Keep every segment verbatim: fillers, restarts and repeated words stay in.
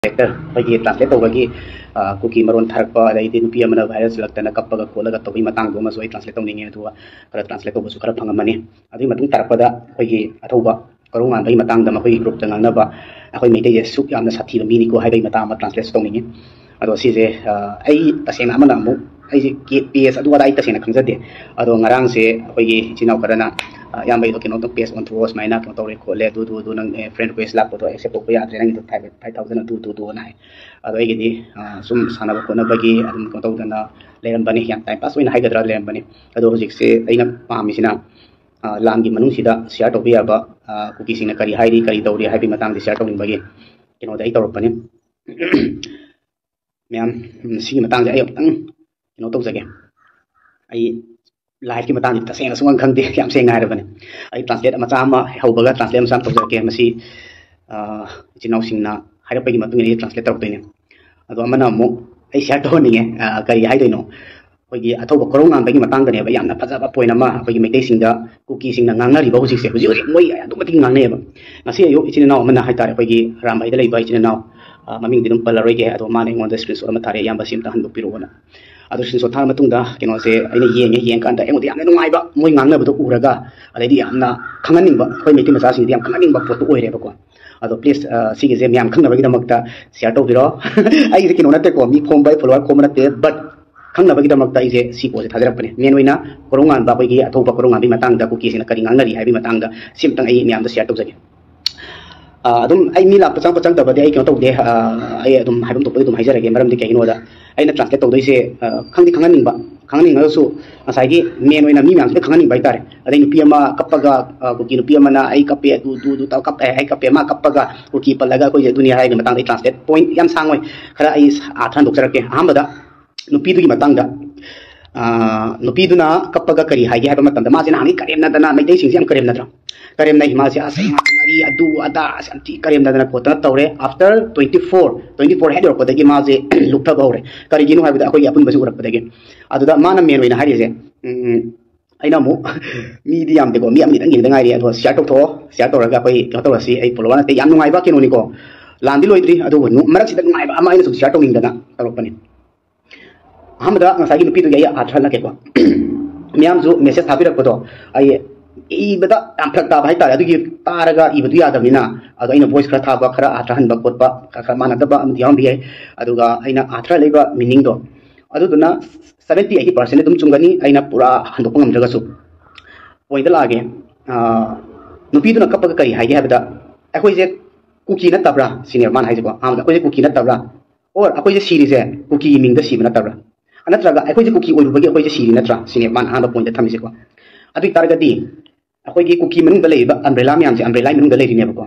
Character ꯑꯩꯈꯣꯏꯒꯤ translate ꯇꯧꯕꯒꯤ, ꯑ, ꯀꯨꯀꯤ ꯃꯔꯣꯟ ꯊꯥꯔꯛꯄ, ꯑꯗꯩꯗꯤ ꯅꯨꯄꯤ ꯑꯃꯅ ꯚꯥꯏꯔꯁ ꯂꯛꯇꯅ ꯀꯞꯄꯒ ꯈꯣꯠꯂꯒ ꯇꯧꯕꯒꯤ ꯃꯇꯥꯡꯗꯣ ꯑꯃꯁꯨ ꯑꯩ ꯇ꯭ꯔꯥꯟꯁꯂꯦꯠ ꯇꯧꯅꯤꯡꯉꯦ꯫ ꯑꯗꯨꯒ ꯈꯔ ꯇ꯭ꯔꯥꯟꯁꯂꯦꯠ ꯇꯧꯕꯁꯨ ꯈꯔ ꯐꯪꯉꯝꯃꯅꯤ꯫ ꯑꯗꯨꯒꯤ ꯃꯇꯨꯡ ꯇꯥꯔꯛꯄꯗ ꯑꯩꯈꯣꯏꯒꯤ ꯑꯊꯧꯕ ꯀꯣꯔꯧꯉꯥꯟꯕꯒꯤ ꯃꯇꯥꯡꯗ ꯃꯈꯣꯏꯒꯤ ꯒ꯭ꯔꯨꯞꯇ ꯉꯥꯡꯅꯕ, ꯑꯩꯈꯣꯏ ꯃꯩꯇꯩꯁꯦ ꯁꯨꯛ ꯌꯥꯝꯅ ꯁꯥꯊꯤꯕ ꯃꯤꯅꯤꯀꯣ ꯍꯥꯏꯕꯒꯤ ꯃꯇꯥꯡ ꯑꯃ ꯇ꯭ꯔꯥꯟꯁꯂꯦꯠꯁꯨ ꯇꯧꯅꯤꯡꯉꯤ꯫ ꯑꯗꯣ ꯁꯤꯁꯦ, ꯑ, ꯑꯩ ꯇꯁꯦꯡꯅ ꯑꯃꯅ ꯑꯃꯨꯛ ꯑꯩꯁꯦ ꯀꯦ ꯄꯦꯖ ꯑꯗꯨ ꯑꯗꯥ ꯑꯩ ꯇꯁꯦꯡꯅ ꯈꯪꯖꯗꯦ꯫ ꯑꯗꯣ ꯉꯔꯥꯡꯁꯦ ꯑꯩꯈꯣꯏꯒꯤ ꯏꯆꯤꯟ ꯏꯅꯥꯎ ꯈꯔꯅ, ꯑ, "ꯏꯌꯥꯝꯕ, ꯑꯩꯗꯣ ꯀꯩꯅꯣ ꯄꯦꯖ ꯑꯣꯟꯊꯣꯛꯑꯣ, ꯁꯨꯃꯥꯏꯅ ꯀꯩꯅꯣ ꯇꯧꯔꯦ ꯈꯣꯠꯂꯦ, ꯑꯗꯨ, ꯑꯗꯨ, ꯑꯗꯨ, ꯅꯪ, ꯑꯦ, ꯐ꯭ꯔꯦꯟ ꯔꯤꯀ꯭ꯋꯦꯁ ꯂꯥꯛꯄꯗꯣ ꯑꯦꯛꯁꯦꯞ ꯇꯧꯕ ꯌꯥꯗ꯭ꯔꯦ, ꯅꯪꯒꯤꯗꯣ ꯐꯥꯏꯚ, ꯐꯥꯏꯚ ꯊꯥꯎꯖꯟ ꯑꯗꯨ, ꯑꯗꯨ, ꯑꯗꯨꯅ" ꯍꯥꯏ꯫ ꯑꯗꯣ ꯑꯩꯒꯤꯗꯤ, ꯑ, ꯁꯨꯝ ꯁꯥꯟꯅꯕ ꯈꯣꯠꯅꯕꯒꯤ ꯑꯗꯨꯝ ꯀꯩꯅꯣ ꯇꯧꯗꯅ ꯂꯩꯔꯝꯕꯅꯤ, ꯌꯥꯝ ꯇꯥꯏꯝ ꯄꯥꯁ ꯑꯣꯏꯅ ꯍꯥꯏꯒꯗ꯭ꯔꯥ ꯂꯩꯔꯝꯕꯅꯤ꯫ ꯑꯗꯣ ꯍꯧꯖꯤꯛꯁꯦ ꯑꯩꯅ ꯄꯥꯝꯃꯤꯁꯤꯅ, ꯑ, ꯂꯥꯟꯒꯤ ꯃꯅꯨꯡꯁꯤꯗ ꯁꯤꯌꯥꯔ ꯇꯧꯕ ꯌꯥꯕ, ꯑ, ꯀꯨꯀꯤꯁꯤꯡꯅ ꯀꯔꯤ ꯍꯥꯏꯔꯤ, ꯀꯔꯤ ꯇꯧꯔꯤ ꯍꯥꯏꯕꯒꯤ ꯃꯇꯥꯡꯗ ꯁꯤꯌꯥꯔ ꯇꯧꯅꯤꯡꯕꯒꯤ ꯀꯩꯅꯣꯗ ꯑꯩ ꯇꯧꯔꯛꯄꯅꯤ꯫ ꯃꯌꯥꯝ, ꯎꯝ, ꯁꯤꯒꯤ ꯃꯇꯥꯡꯁꯦ ꯑꯩ ꯑꯃꯨꯛꯇꯪ ꯀꯩꯅꯣ ꯇꯧꯖꯒꯦ꯫ ꯑꯩ ꯂꯥꯏꯐꯀꯤ ꯃꯇꯥꯡꯁꯦ ꯇꯁꯦꯡꯅ ꯁꯨꯡꯈꯪ ꯈꯪꯗꯦ, ꯌꯥꯝ ꯁꯦꯡꯅ ꯍꯥꯏꯔꯕꯅꯦ꯫ ꯑꯩ ꯇ꯭ꯔꯥꯟꯁꯂꯦꯠ ꯃꯆꯥ ꯑꯃ ꯍꯧꯕꯒ ꯇ꯭ꯔꯥꯟꯁꯂꯦꯠ ꯃꯆꯥ ꯑꯃ ꯇꯧꯖꯔꯛꯀꯦ꯫ ꯃꯁꯤ, ꯑ, ꯏꯆꯤꯟ ꯏꯅꯥꯎꯁꯤꯡꯅ ꯍꯥꯏꯔꯛꯄꯒꯤ ꯃꯇꯨꯡ ꯏꯟꯅ ꯑꯩꯁꯦ ꯇ꯭ꯔꯥꯟꯁꯂꯦꯠ ꯇꯧꯔꯛꯇꯣꯏꯅꯦ꯫ ꯑꯗꯣ ꯑꯃꯅ ꯑꯃꯨꯛ ꯑꯩ ꯁꯤꯌꯥꯔ ꯇꯧꯍꯟꯅꯤꯡꯉꯦ, ꯑ, ꯀꯔꯤ ꯍꯥꯏꯗꯣꯏꯅꯣ, ꯑꯩꯈꯣꯏꯒꯤ ꯑꯊꯧꯕ ꯀꯣꯔꯧꯉꯥꯟꯕꯒꯤ ꯃꯇꯥꯡꯗꯅꯦꯕ ꯌꯥꯝꯅ ꯐꯖꯕ ꯄꯣꯏꯟ ꯑꯃ ꯑꯩꯈꯣꯏꯒꯤ ꯃꯩꯇꯩꯁꯤꯡꯗ ꯀꯨꯀꯤꯁꯤꯡꯅ ꯉꯥꯡꯅꯔꯤꯕ ꯍꯧꯖꯤꯛꯁꯦ, ꯍꯧꯖꯤꯛ ꯍꯧꯖꯤꯛ ꯃꯣꯏ ꯑꯗꯨꯛꯀꯤ ꯃꯇꯤꯛ ꯉꯥꯡꯅꯩꯑꯕ꯫ ꯉꯁꯤ ꯑꯌꯨꯛ ꯏꯆꯤꯟ ꯏꯅꯥꯎ ꯑꯃꯅ ꯍꯥꯏꯇꯥꯔꯦ, ꯑꯩꯈꯣꯏꯒꯤ ꯑꯔꯥꯝꯕꯩꯗ ꯂꯩꯕ ꯏꯆꯤꯟ ꯏꯅꯥꯎ, ꯑ, ꯃꯃꯤꯡꯗꯤ ꯑꯗꯨꯝ ꯄꯜꯂꯔꯣꯏꯒꯦ, ꯑꯗꯣ ꯃꯥꯅ ꯑꯩꯉꯣꯟꯗ ꯁ꯭ꯀ꯭ꯔꯤꯟ ꯁꯣꯠ ꯑꯃ ꯊꯥꯔꯛꯑꯦ, "ꯏꯌꯥꯝꯕ, ꯁꯤ ꯑꯝꯇ ꯍꯟꯗꯣꯛꯄꯤꯔꯛꯑꯣꯅ"꯫ ꯑꯗꯣ ꯁ꯭ꯀ꯭ꯔꯤꯟ ꯁꯣꯠ ꯊꯥꯔ ꯃꯇꯨꯡꯗ ꯀꯩꯅꯣꯁꯦ ꯑꯩꯅ ꯌꯦꯡꯉꯦ, ꯌꯦꯡꯀꯥꯟꯗ ꯑꯩꯉꯣꯟꯗ ꯌꯥꯝꯅ ꯅꯨꯡꯉꯥꯏꯕ, ꯃꯣꯏ ꯉꯥꯡꯅꯕꯗꯣ ꯎꯔꯒ, ꯑꯗꯩꯗꯤ ꯌꯥꯝꯅ ꯈꯪꯍꯟꯅꯤꯡꯕ, ꯑꯩꯈꯣꯏ ꯃꯩꯇꯩ ꯃꯆꯥꯁꯤꯡꯗꯤ ꯌꯥꯝ ꯈꯪꯍꯟꯅꯤꯡꯕ ꯄꯣꯠꯇꯣ ꯑꯣꯏꯔꯦꯕꯀꯣ꯫ ꯑꯗꯣ ꯄ꯭ꯂꯤꯖ, ꯑ, ꯁꯤꯒꯤꯁꯦ ꯃꯌꯥꯝ ꯈꯪꯅꯕꯒꯤꯗꯃꯛꯇ ꯁꯤꯌꯥꯔ ꯇꯧꯕꯤꯔꯣ꯫ ꯑꯩꯒꯤꯁꯦ ꯀꯩꯅꯣ ꯅꯠꯇꯦꯀꯣ, ꯃꯤ ꯈꯣꯝꯕ, ꯐꯣꯂꯣꯋꯔ ꯈꯣꯝꯕ ꯅꯠꯇꯦ, ꯕꯠ ꯈꯪꯅꯕꯒꯤꯗꯃꯛꯇ ꯑꯩꯁꯦ ꯁꯤ ꯄꯣꯠꯁꯦ ꯊꯥꯖꯔꯛꯄꯅꯦ꯫ ꯃꯦꯟ ꯑꯣꯏꯅ ꯀꯣꯔꯧꯉꯥꯟꯕ, ꯑꯩꯈꯣꯏꯒꯤ ꯑꯊꯧꯕ ꯀꯣꯔꯧꯉꯥꯟꯕꯒꯤ ꯃꯇꯥꯡꯗ ꯀꯨꯀꯤꯁꯤꯡꯅ ꯀꯔꯤ ꯉꯥꯡꯅꯔꯤ ꯍꯥꯏꯕꯒꯤ ꯃꯇꯥꯡꯗ ꯁꯤ ꯑꯝꯇꯪ ꯑꯩ ꯃꯌꯥꯝꯗ ꯁꯤꯌꯥꯔ ꯇꯧꯖꯒꯦ꯫ ꯑ, ꯑꯗꯨꯝ ꯑꯩ ꯃꯤ ꯂꯥꯛꯄ ꯆꯪꯕ ꯆꯪꯗꯕꯗꯤ ꯑꯩ ꯀꯩꯅꯣ ꯇꯧꯗꯦ꯫ ꯑ, ꯑꯩ ꯑꯗꯨꯝ ꯍꯥꯏꯐꯝ ꯊꯣꯛꯄꯗꯤ ꯑꯗꯨꯝ ꯍꯥꯏꯖꯔꯒꯦ꯫ ꯃꯔꯝꯗꯤ ꯀꯩꯒꯤꯅꯣꯗ ꯑꯩꯅ ꯇ꯭ꯔꯥꯟꯁꯂꯦꯠ ꯇꯧꯗꯣꯏꯁꯦ, ꯑ, ꯈꯪꯗꯤ ꯈꯪꯍꯟꯅꯤꯡꯕ, ꯈꯪꯍꯟꯅꯤꯡꯉꯒꯁꯨ ꯉꯁꯥꯏꯒꯤ ꯃꯦꯟ ꯑꯣꯏꯅ ꯃꯤ ꯃꯌꯥꯝꯁꯤꯗ ꯈꯪꯍꯟꯅꯤꯡꯕ ꯍꯥꯏꯇꯥꯔꯦ꯫ ꯑꯗꯩ ꯅꯨꯄꯤ ꯑꯃ ꯀꯞꯄꯒ, ꯑ, ꯀꯨꯀꯤ ꯅꯨꯄꯤ ꯑꯃꯅ "ꯑꯩ ꯀꯞꯄꯦ, ꯑꯗꯨ, ꯑꯗꯨ, ꯑꯗꯨ ꯇꯧ-, ꯀꯞꯄꯦ, ꯑꯩ ꯀꯞꯄꯦ", ꯃꯥ ꯀꯞꯄꯒ ꯀꯨꯀꯤ ꯄꯜꯂꯒ ꯑꯩꯈꯣꯏꯁꯦ ꯑꯗꯨꯅꯤ ꯍꯥꯏꯕꯒꯤ ꯃꯇꯥꯡꯗ ꯑꯩ ꯇ꯭ꯔꯥꯟꯁꯂꯦꯠ ꯄꯣꯏꯟ ꯌꯥꯝ ꯁꯥꯡꯉꯣꯏ, ꯈꯔ ꯑꯩ ꯑꯥꯔꯊ ꯍꯟꯗꯣꯛꯆꯔꯛꯀꯦ꯫ ꯑꯍꯥꯟꯕꯗ ꯅꯨꯄꯤꯗꯨꯒꯤ ꯃꯇꯥꯡꯗ, ꯑ, ꯅꯨꯄꯤꯗꯨꯅ ꯀꯞꯄꯒ ꯀꯔꯤ ꯍꯥꯏꯒꯦ ꯍꯥꯏꯕ ꯃꯇꯝꯗ, ꯃꯥꯁꯦ ꯅꯍꯥꯟꯒꯩ ꯀꯔꯦꯝꯅꯗꯅ, ꯃꯩꯇꯩꯁꯤꯡꯁꯦ ꯌꯥꯝ ꯀꯔꯦꯝꯅꯗ꯭ꯔꯣ? ꯀꯔꯦꯝꯅꯩ꯫ ꯃꯥꯁꯦ ꯑꯁ, ꯑꯩ ꯉꯥꯡꯅꯔꯤ, ꯑꯗꯨ ꯑꯗꯥ, ꯑꯁ, ꯌꯥꯝ ꯊꯤ ꯀꯔꯦꯝꯅꯗꯅ ꯈꯣꯠꯇꯅ ꯇꯧꯔꯦ꯫ After twenty four, twenty four ꯍꯦꯛ ꯌꯧꯔꯛꯄꯗꯒꯤ ꯃꯥꯁꯦ ꯂꯨꯞꯊꯕ ꯍꯧꯔꯦ꯫ ꯀꯔꯤꯒꯤꯅꯣ ꯍꯥꯏꯕꯗ ꯑꯩꯈꯣꯏꯒꯤ ꯑꯄꯨꯟꯕꯁꯤ ꯎꯔꯛꯄꯗꯒꯤ꯫ ꯑꯗꯨꯗ ꯃꯥꯅ ꯃꯦꯟ ꯑꯣꯏꯅ ꯍꯥꯏꯔꯤꯁꯦ, ꯎꯝ, ꯑꯩꯅ ꯑꯃꯨꯛ ꯃꯤꯗꯤ ꯌꯥꯝꯗꯦꯀꯣ, ꯃꯤ ꯑꯃꯅꯤꯗꯪ ꯌꯦꯡꯗ ꯉꯥꯏꯔꯤ꯫ ꯑꯗꯣ ꯁꯤꯌꯥꯔ ꯇꯧꯊꯣꯛꯑꯣ, ꯁꯤꯌꯥꯔ ꯇꯧꯔꯒ ꯑꯩꯈꯣꯏ ꯀꯩꯅꯣ ꯇꯧꯔꯁꯤ꯫ ꯑꯩ ꯐꯣꯂꯣꯋꯔ ꯅꯠꯇꯦ, ꯌꯥꯝ ꯅꯨꯡꯉꯥꯏꯕ ꯀꯩꯅꯣꯅꯤꯀꯣ꯫ ꯂꯥꯟꯗꯤ ꯂꯣꯏꯗ꯭ꯔꯤ, ꯑꯗꯨꯕꯨ ꯅꯨ-, ꯃꯔꯛꯁꯤꯗ ꯅꯨꯡꯉꯥꯏꯕ ꯑꯃ ꯑꯩꯅ ꯁꯨꯝ ꯁꯤꯌꯥꯔ ꯇꯧꯅꯤꯡꯗꯅ ꯇꯧꯔꯛꯄꯅꯤ꯫ ꯑꯍꯥꯟꯕꯗ ꯉꯁꯥꯏꯒꯤ ꯅꯨꯄꯤꯗꯨꯒꯤ ꯑꯩ ꯑꯥꯔꯊ ꯍꯜꯂꯛꯀꯦꯀꯣ꯫ ꯃꯌꯥꯝꯁꯨ ꯃꯦꯁꯦꯖ ꯊꯥꯕꯤꯔꯛꯄꯗꯣ ꯑꯩ ꯏꯕꯗ ꯌꯥꯝ ꯐꯔꯛ ꯇꯥꯕ ꯍꯥꯏꯇꯥꯔꯦ꯫ ꯑꯗꯨꯒꯤ ꯇꯥꯔꯒ ꯏꯕꯗꯨ ꯌꯥꯗꯕꯅꯤꯅ, ꯑꯗꯣ ꯑꯩꯅ ꯚꯣꯏꯁ ꯈꯔ ꯊꯥꯕ, ꯈꯔ ꯑꯥꯔꯊ ꯍꯟꯕ ꯈꯣꯠꯄ, ꯈꯔ, ꯈꯔ ꯃꯥꯟꯅꯗꯕ ꯑꯃꯗꯤ ꯌꯥꯎꯔꯝꯕ ꯌꯥꯏ꯫ ꯑꯗꯨꯒ ꯑꯩꯅ ꯑꯥꯔꯊ ꯂꯩꯕ ꯃꯤꯅꯤꯡꯗꯣ, ꯑꯗꯨꯗꯨꯅ ꯁꯕꯦꯟꯇꯤ ꯑꯩꯠꯇꯤ ꯄꯥꯔꯁꯦꯟ ꯑꯗꯨꯝ ꯆꯨꯝꯒꯅꯤ, ꯑꯩꯅ ꯄꯨꯔꯥ ꯍꯟꯗꯣꯛꯄ ꯉꯝꯗ꯭ꯔꯒꯁꯨ꯫ ꯄꯣꯏꯟꯗ ꯂꯥꯛꯑꯒꯦ꯫ ꯑꯥ, ꯅꯨꯄꯤꯗꯨꯅ ꯀꯞꯄꯒ ꯀꯔꯤ ꯍꯥꯏꯒꯦ ꯍꯥꯏꯕꯗ, "ꯑꯩꯈꯣꯏꯁꯦ ꯀꯨꯀꯤ ꯅꯠꯇꯕ꯭ꯔꯥ?" ꯁꯤꯅꯦꯕ ꯃꯥꯅ ꯍꯥꯏꯁꯦꯀꯣ꯫ ꯑꯍꯥꯟꯕꯗ, "ꯑꯩꯈꯣꯏꯁꯦ ꯀꯨꯀꯤ ꯅꯠꯇꯕ꯭ꯔꯥ? ꯑꯣꯔ ꯑꯩꯈꯣꯏꯁꯦ ꯁꯤꯔꯤꯁꯦ ꯀꯨꯀꯤꯒꯤ ꯃꯤꯡꯗ ꯁꯤꯕ ꯅꯠꯇꯕ꯭ꯔꯥ? ꯅꯠꯇ꯭ꯔꯒ ꯑꯩꯈꯣꯏꯁꯦ ꯀꯨꯀꯤ ꯑꯣꯏꯔꯨꯕꯒꯤ ꯑꯩꯈꯣꯏꯁꯦ ꯁꯤꯔꯤ ꯅꯠꯇ꯭ꯔꯥ?" ꯁꯤꯅꯦꯕ ꯃꯥꯅ ꯑꯍꯥꯟꯕ ꯄꯣꯏꯟꯗ ꯊꯝꯃꯤꯁꯦꯀꯣ꯫ ꯑꯗꯨ ꯑꯣꯏ ꯇꯥꯔꯒꯗꯤ, ꯑꯩꯈꯣꯏꯒꯤ ꯀꯨꯀꯤ ꯃꯅꯨꯡꯗ ꯂꯩꯔꯤꯕ ꯑꯝꯕ꯭ꯔꯦꯂꯥ ꯃꯌꯥꯝꯁꯦ ꯑꯝꯕ꯭ꯔꯦꯂꯥꯒꯤ ꯃꯅꯨꯡꯗ ꯂꯩꯔꯤꯅꯦꯕꯀꯣ꯫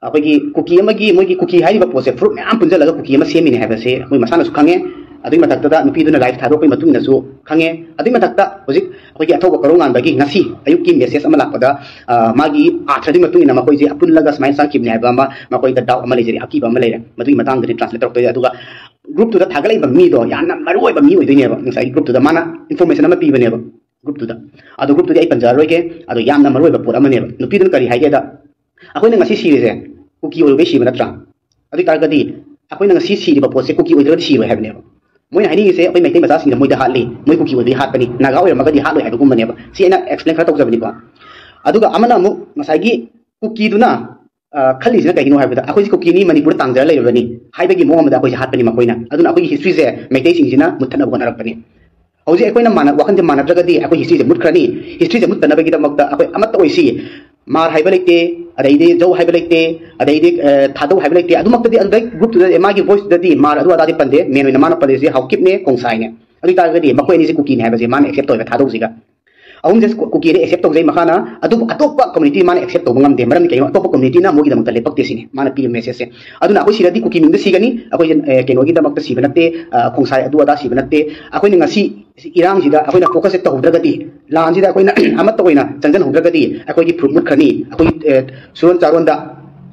ꯑꯩꯈꯣꯏꯒꯤ ꯀꯨꯀꯤ ꯑꯃꯒꯤ, ꯃꯣꯏꯒꯤ ꯀꯨꯀꯤ ꯍꯥꯏꯔꯤꯕ ꯄꯣꯠꯁꯦ ꯐ꯭ꯔꯨꯠ ꯃꯌꯥꯝ ꯄꯨꯟꯁꯤꯜꯂꯒ ꯀꯨꯀꯤ ꯑꯃ ꯁꯦꯝꯃꯤꯅꯦ ꯍꯥꯏꯕꯁꯦ ꯃꯣꯏ ꯃꯁꯥꯅꯁꯨ ꯈꯪꯉꯦ꯫ ꯑꯗꯨꯒꯤ ꯃꯊꯛꯇꯗ ꯅꯨꯄꯤꯗꯨꯅ ꯂꯥꯏꯐ ꯊꯥꯗꯣꯛꯄꯒꯤ ꯃꯇꯨꯡ ꯏꯟꯅꯁꯨ ꯈꯪꯉꯦ꯫ ꯑꯗꯨꯒꯤ ꯃꯊꯛꯇ ꯍꯧꯖꯤꯛ ꯑꯩꯈꯣꯏꯒꯤ ꯑꯊꯧꯕ ꯀꯔꯧ ꯉꯥꯟꯕꯒꯤ ꯉꯁꯤ ꯑꯌꯨꯛꯀꯤ ꯃꯦꯁꯦꯖ ꯑꯃ ꯂꯥꯛꯄꯗ, ꯑ, ꯃꯥꯒꯤ ꯑꯥꯔꯊꯗꯨꯒꯤ ꯃꯇꯨꯡ ꯏꯟꯅ ꯃꯈꯣꯏꯁꯦ ꯑꯄꯨꯜꯂꯒ ꯁꯨꯃꯥꯏꯅ ꯆꯪꯈꯤꯕꯅꯦ ꯍꯥꯏꯕ ꯑꯃ, ꯃꯈꯣꯏꯗ ꯗꯥꯎꯠ ꯑꯃ ꯂꯩꯖꯔꯤ, ꯑꯀꯤꯕ ꯑꯃ ꯂꯩꯔꯦ꯫ ꯃꯗꯨꯒꯤ ꯃꯇꯥꯡꯗꯗꯤ ꯇ꯭ꯔꯥꯟꯁꯂꯦꯠ ꯇꯧꯔꯛꯇꯣꯏꯅꯦ꯫ ꯑꯗꯨꯒ ꯒ꯭ꯔꯨꯞꯇꯨꯗ ꯊꯥꯒꯠꯂꯛꯏꯕ ꯃꯤꯗꯣ ꯌꯥꯝꯅ ꯃꯔꯨ ꯑꯣꯏꯕ ꯃꯤ ꯑꯣꯏꯗꯣꯏꯅꯦꯕ꯫ ꯉꯁꯥꯏꯒꯤ ꯒ꯭ꯔꯨꯞꯇꯨꯗ ꯃꯥꯅ ꯏꯟꯐꯣꯔꯃꯦꯁꯟ ꯑꯃ ꯄꯤꯕꯅꯦꯕ ꯒ꯭ꯔꯨꯞꯇꯨꯗ꯫ ꯑꯗꯣ ꯒ꯭ꯔꯨꯞꯇꯨꯗꯤ ꯑꯩ ꯄꯟꯖꯔꯔꯣꯏꯒꯦ꯫ ꯑꯗꯣ ꯌꯥꯝꯅ ꯃꯔꯨ ꯑꯣꯏꯕ ꯄꯣꯠ ꯑꯃꯅꯦꯕ꯫ ꯅꯨꯄꯤꯗꯨꯅ ꯀꯔꯤ ꯍꯥꯏꯒꯦꯗ, "ꯑꯩꯈꯣꯏꯅ ꯉꯁꯤ ꯁꯤꯔꯤꯁꯦ ꯀꯨꯀꯤ ꯑꯣꯏꯔꯨꯕꯩ ꯁꯤꯕ ꯅꯠꯇ꯭ꯔꯥ? ꯑꯗꯨ ꯑꯣꯏ ꯇꯥꯔꯒꯗꯤ ꯑꯩꯈꯣꯏꯅ ꯉꯁꯤ ꯁꯤꯔꯤꯕ ꯄꯣꯠꯁꯦ ꯀꯨꯀꯤ ꯑꯣꯏꯗ꯭ꯔꯒꯗꯤ ꯁꯤꯔꯣꯏ" ꯍꯥꯏꯕꯅꯦꯕ꯫ ꯃꯣꯏꯅ ꯍꯥꯏꯅꯤꯡꯉꯤꯁꯦ ꯑꯩꯈꯣꯏ ꯃꯩꯇꯩ ꯃꯆꯥꯁꯤꯡꯅ ꯃꯣꯏꯗ ꯍꯥꯠꯂꯤ, ꯃꯣꯏ ꯀꯨꯀꯤ ꯑꯣꯏꯕꯒꯤ ꯍꯥꯠꯄꯅꯤ, ꯅꯥꯒꯥ ꯑꯣꯏꯔꯝꯃꯒꯗꯤ ꯍꯥꯠꯂꯣꯏ ꯍꯥꯏꯕꯒꯨꯝꯕꯅꯦꯕ꯫ ꯁꯤ ꯑꯩꯅ ꯑꯦꯛꯁꯄ꯭ꯂꯦꯟ ꯈꯔ ꯇꯧꯖꯕꯅꯤꯀꯣ꯫ ꯑꯗꯨꯒ ꯑꯃꯅ ꯑꯃꯨꯛ ꯉꯁꯥꯏꯒꯤ ꯀꯨꯀꯤꯗꯨꯅ, ꯑ, ꯈꯜꯂꯤꯁꯤꯅ ꯀꯩꯒꯤꯅꯣ ꯍꯥꯏꯕꯗ, "ꯑꯩꯈꯣꯏꯁꯦ ꯀꯨꯀꯤꯅꯤ, ꯃꯅꯤꯄꯨꯔꯗ ꯇꯥꯡꯖꯔ ꯂꯩꯔꯕꯅꯤ" ꯍꯥꯏꯕꯒꯤ ꯃꯑꯣꯡ ꯑꯃꯗ ꯑꯩꯈꯣꯏꯁꯦ ꯍꯥꯠꯄꯅꯤ ꯃꯈꯣꯏꯅ꯫ ꯑꯗꯨꯅ ꯑꯩꯈꯣꯏꯒꯤ ꯍꯤꯁꯇ꯭ꯔꯤꯁꯦ ꯃꯩꯇꯩꯁꯤꯡꯁꯤꯅ ꯃꯨꯠꯊꯠꯅꯕ ꯍꯣꯠꯅꯔꯛꯄꯅꯤ꯫ ꯍꯧꯖꯤꯛ ꯑꯩꯈꯣꯏꯅ ꯃꯥꯟꯅ-, ꯋꯥꯈꯜꯁꯦ ꯃꯥꯟꯅꯗ꯭ꯔꯒꯗꯤ ꯑꯩꯈꯣꯏ ꯍꯤꯁꯇ꯭ꯔꯤꯁꯦ ꯃꯨꯠꯈ꯭ꯔꯅꯤ꯫ ꯍꯤꯁꯇ꯭ꯔꯤꯁꯦ ꯃꯨꯠꯇꯅꯕꯒꯤꯗꯃꯛꯇ ꯑꯩꯈꯣꯏ ꯑꯃꯠꯇ ꯑꯣꯏꯁꯤ꯫ ꯃꯥꯔ ꯍꯥꯏꯕ ꯂꯩꯇꯦ, ꯑꯗꯩꯗꯤ ꯖꯧ ꯍꯥꯏꯕ ꯂꯩꯇꯦ, ꯑꯗꯩꯗꯤ, ꯑ, ꯊꯥꯗꯧ ꯍꯥꯏꯕ ꯂꯩꯇꯦ꯫ ꯑꯗꯨꯃꯛꯇꯗꯤ ꯑꯗꯨꯗꯩ ꯒ꯭ꯔꯨꯞꯇꯨꯗ ꯃꯥꯒꯤ ꯚꯣꯏꯁꯇꯨꯗꯗꯤ ꯃꯥꯔ ꯑꯗꯨ ꯑꯗꯥꯗꯤ ꯄꯟꯗꯦ꯫ ꯃꯦꯟ ꯑꯣꯏꯅ ꯃꯥꯅ ꯄꯜꯂꯤꯁꯦ ꯍꯥꯎꯀꯤꯞꯅꯦ, ꯈꯣꯡꯁꯥꯏꯅꯦ꯫ ꯑꯗꯨ ꯑꯣꯏ ꯇꯥꯔꯒꯗꯤ ꯃꯈꯣꯏ ꯑꯅꯤꯁꯦ ꯀꯨꯀꯤꯅꯦ ꯍꯥꯏꯕꯁꯦ ꯃꯥꯅ ꯑꯦꯛꯁꯦꯞ ꯇꯧꯋꯦꯕ ꯊꯥꯗꯧꯁꯤꯒ꯫ ꯑꯍꯨꯝꯁꯦ ꯀꯨ-, ꯀꯨꯀꯤꯗ ꯑꯦꯛꯁꯦꯞ ꯇꯧꯖꯩ꯫ ꯃꯈꯥꯅ ꯑꯗꯨꯕꯨ ꯑꯇꯣꯞꯄ ꯀꯝꯃꯨꯅꯤꯇꯤ ꯃꯥꯅ ꯑꯦꯛꯁꯦꯞ ꯇꯧꯕ ꯉꯝꯗꯦ꯫ ꯃꯔꯝꯗꯤ ꯀꯩꯅꯣ? ꯑꯇꯣꯞꯄ ꯀꯝꯃꯨꯅꯤꯇꯤꯅ ꯃꯣꯏꯒꯤꯗꯃꯛꯇ ꯂꯦꯞꯄꯛꯇꯦ ꯁꯤꯅꯤ ꯃꯥꯅ ꯄꯤꯔꯤꯕ ꯃꯦꯁꯦꯖꯁꯦ꯫ ꯑꯗꯨꯅ ꯑꯩꯈꯣꯏ ꯁꯤꯗꯗꯤ ꯀꯨꯀꯤ ꯃꯤꯡꯗ ꯁꯤꯒꯅꯤ, ꯑꯩꯈꯣꯏꯁꯦ, ꯑꯦ, ꯀꯩꯅꯣꯒꯤꯗꯃꯛꯇ ꯁꯤꯕ ꯅꯠꯇꯦ, ꯑ, ꯈꯣꯡꯁꯥꯏ ꯑꯗꯨ ꯑꯗꯥ ꯁꯤꯕ ꯅꯠꯇꯦ꯫ ꯑꯩꯈꯣꯏꯅ ꯉꯁꯤ ꯏꯔꯥꯡꯁꯤꯗ ꯑꯩꯈꯣꯏꯅ ꯐꯣꯀꯁꯁꯦ ꯇꯧꯍꯧꯗ꯭ꯔꯒꯗꯤ, ꯂꯥꯟꯁꯤꯗ ꯑꯩꯈꯣꯏꯅ ꯑꯃꯠꯇ ꯑꯣꯏꯅ ꯆꯪꯁꯤꯟꯍꯧꯗ꯭ꯔꯒꯗꯤ ꯑꯩꯈꯣꯏꯒꯤ ꯐꯨꯔꯨꯞ ꯃꯨꯠꯈ꯭ꯔꯅꯤ, ꯑꯩꯈꯣꯏ, ꯑꯦ, ꯁꯨꯔꯣꯟ ꯆꯥꯔꯣꯟꯗ,